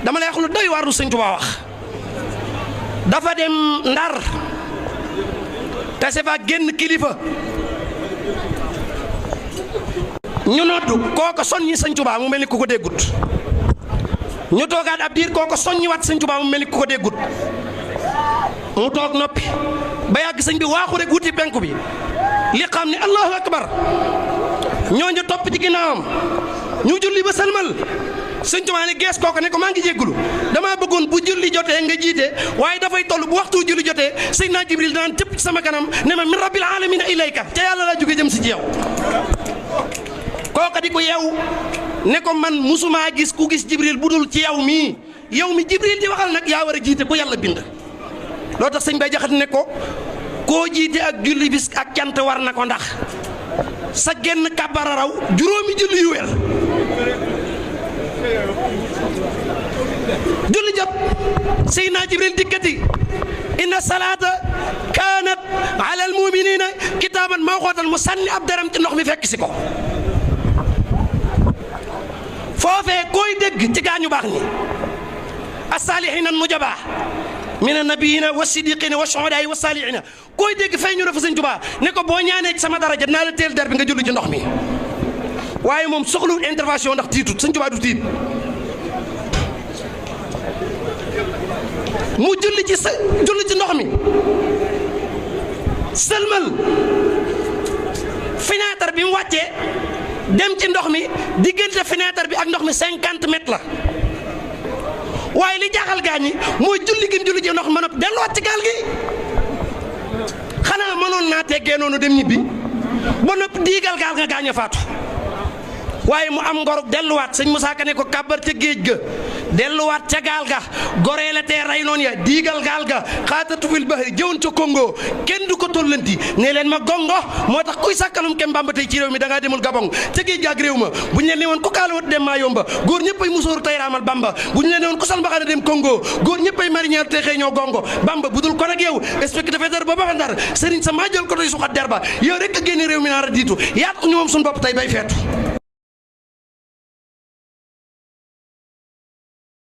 dama lay wax lu doy waar lu sëñ Tuubaa wax dafa dem Ndar tase fa génn kilifa ñu noddu kooko soññi sëñ Tuubaa mu mel ni ku ko déggut ñu toogaat ab diir kooko soññiwaat sëñ Tuubaa mu mel ni ku ko déggut mu toog noppi ba yàgg sëñ bi waaxu rek wuti penku bi li xam ne allahu akbar ñooñu topp ci ginnaawam ñu julli ba salmal sëñ Tuubaa ne gees kooku ne ko maa ngi jéggulu damaa bëggoon bu julli jotee nga jiite waaye dafay toll bu waxtu julli jotee sëñ naa Jibril daan tëpp ci sama kanam ne ma min rabbil alamina ilayka ca yàlla laa jóge jëm si ci yow kooka di ko yeew ne ko man musumaa gis ku gis Jibril bu dul ci yow mii yow mi Jibril di waxal nag yaa war a jiite ku yàlla bind loo tax sëñ Bay Jaxate ne ko koo jiite ak julli bis ak cant war na ko ndax sa genn kàbbara raw juróomi julli yu wér julli jot Seydina Jibril dikkati inna salaata kaanat ala al muminina kitaaban mawquutan mu sànni ab daram ci ndox mi fekk si ko foofee koy dégg ci gaañu baax ñi as-saalihiina nujabaa mina nabiyina wa siddiqina wa shuhadaa wa saalihiina koy dégg fay ñu dafa sëñ Tuubaa ne ko boo ñaanee ci sama daraja naa la teel der bi nga julli ci ndox mi waaye moom soxlul intervention ndax tiitut sëñ Tuubaa du tiit mu julli ci ndox mi sëlmal fenêtre bi mu wàccee dem ci ndox mi diggante fenêtre bi ak ndox mi 50 mètres la waaye li jaaxal gaañ ñi mooy julli gi julli ci ndox ma noppi delluwaat ci gaal gi xanaa mënoon naa teggee noonu dem ñibbi ba noppi diigal gaal nga gaañ a faatu waaye mu am ngor delluwaat sëñ Musaa Ka ne ko kàbbar ca géej ga delluwaat ca gaal ga goree la tee ray noon ya diigal gaal ga xaatatu fil bahri jëwoon ca Congo kenn du ko tollanti ne leen ma gongo moo tax kuy sàkkalum kem Bamba tey ci réew mi da ngaa demul Gabon ca géej ga ak réew ma bu ñu leen ne woon ku kaalawat dem maa yomba góor ñëpp ay musóoru tey raamal Bamba bu ñu leen ne woon ku sal mbaxana dem Congo góor ñëpp ay marinière tey xëy ñoo gongo Bamba bu dul kon ak yow spectateur fédéral ba Ndar sëriñ sa maa jël ko doy suxat der ba yow rek a génne réew mi naar a diitu yaat ñu moom suñu bopp tey bay feetu